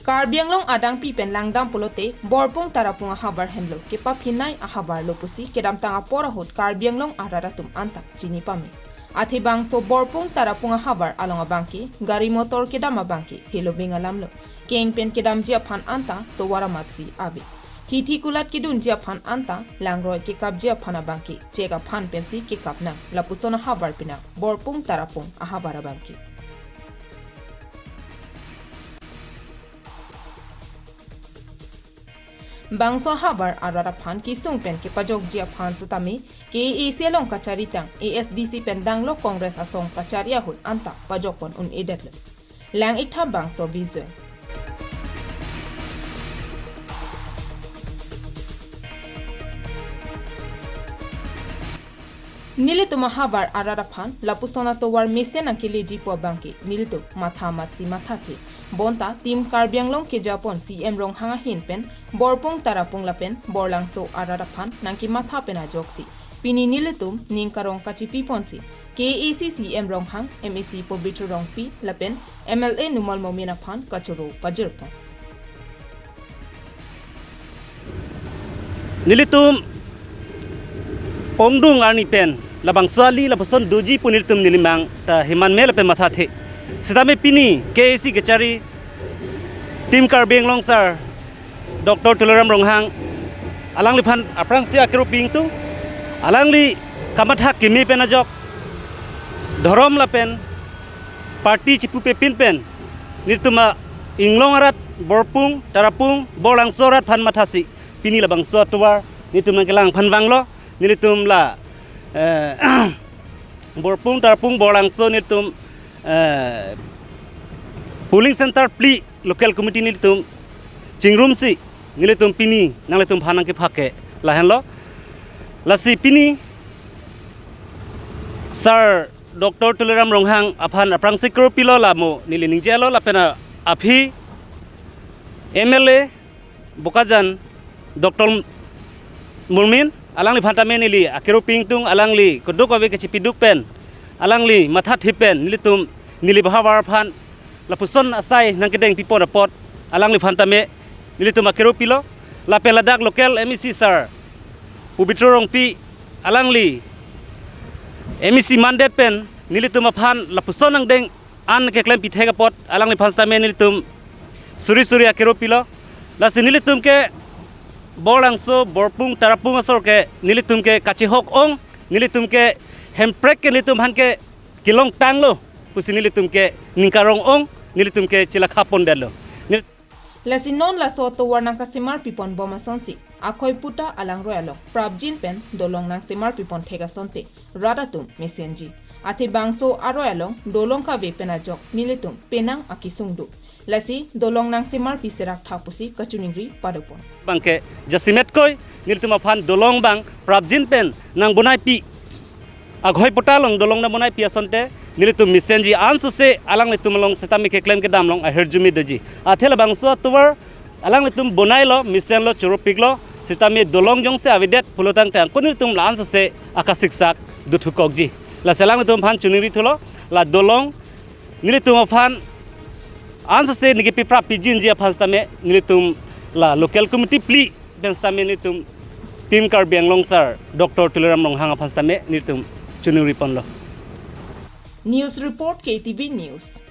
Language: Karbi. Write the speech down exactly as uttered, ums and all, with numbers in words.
Karbi Anglong adangpi pen langdam pulote Borpung Tarapung ahavar henlo, kepaphinei ahavar lo pusi kedamtang apor ahut Karbi Anglong arat atum anta chini pame. Athe bangso Borpung Tarapung ahavar along abangke gari motor kedam abangke heloving alamlo. Keng pen kedamji aphan anta tovar amatsi ave. Hithi kulat kedunji aphan anta langroi kekapji aphan abangke chek aphan pensi kekap nang, lapuson ahavar pinang Borpung Tarapung ahavar abangke. Bangso ahavar arat aphan kesung pen kepajokji aphan setame K A A C along kachari tang A S D C pen danglo Congress asong kachari ahut anta pajokpon un-edetlo. Lang-ik tha bangso visual. Nelitum ahavar arat aphan lapuson atovar mesen nangkeleji pu abangke nelitum matha amatsi mathathe. Bonta Team Karbi Anglong kejapon C M Ronghang ahin pen Borpung Tarapung lapen Borlangso arat aphan nangkematha pen ajoksi pini nelitum ning karong kachipiponsi K A A C C M Ronghang, M A C Pobitro Rongpi lapen M L A Numal Momin aphan kachoro pajirpon. Nelitum ongdung arni pen labangso ali lapuson doji pu nelitum neli mang ta heman me lapen mathathe. Setame pini K A A C kachari Team Karbi Anglong sir Doctor Tuliram Ronghang, alangliphan aphrangsi akero pi ingtung, alangli kamatha keme pen ajok, dhorom lapen party chipupe pin pen nelitum a-inglong arat Borpung Tarapung Borlangso arat aphan mathasi pini labangso atovar nelitum nangkelang aphan vanglo. Nelitum la, eh, Borpung Tarapung Borlangso nelitum, eh, polling center phli local committee nelitum chingrumsi nelitum pini nanglitum aphan nangkephak ke lahenlo. Lasi pini sir Doctor Tuliram Ronghang aphan aphrangsi kero pilo, lamo neli ningjelo lapen aphi M L A Bokajan Doctor Momin, alangliphan tame neli akero pi ingtung, alangli keduk ave kachipiduk pen, alangli mathathe pen nelitum neli ahavar aphan lapuson asai nangkedeng pipon apot alangliphan tame nelitum akero pilo. Lapen ladak local M A C sir Pobitro Rongpi, alangli M A C mandet pen nelitum aphan lapuson nangdeng an keklem pithek apot alangliphan setame nelitum suri suri akero pilo. Lasi nelitum ke Borlangso Borpung Tarapung asor ke nelitum ke kachihok ong, nelitum ke Hemprek ke nelitum aphan ke kelongtanglo pusi nelitum ke ning karong ong, nelitum ke chelakha pondetlo. Nel- Lasi non laso atovar nangkasemar pipon bom asonsi akhoi puta alangroi along prapjin pen dolong nangsemar pipon thek asonte rat atum mesenji. Athe bangso aroi along dolong kave pen ajok nelitum penang akesung do. Lasi dolong nangsemar pi serak tha pusi kachiningri padopon. Bangke jasemet koi nelitum aphan dolong bang prapjin pen nangbonai pi, akhoi puta along dolong nangbonai pi asonte nelitum mesenji, ansose alanglitum along setame keklem kedam along ahirjume doji. Athe labangso atovar alanglitum bonailo, mesenlo, choropiklo, setame dolong jongsi avedet pulotangte angko nelitum la ansose akasiksak dothukokji. Lasi alanglitum aphan chiningri thulo, la dolong nelitum aphan ansose neke piprap pijinji aphan setame nelitum la local committee phli pen setame nelitum Team Karbi Anglong sir Doctor Tuliram Ronghang aphan setame nelitum chiningri ponlo. News report, K T V News.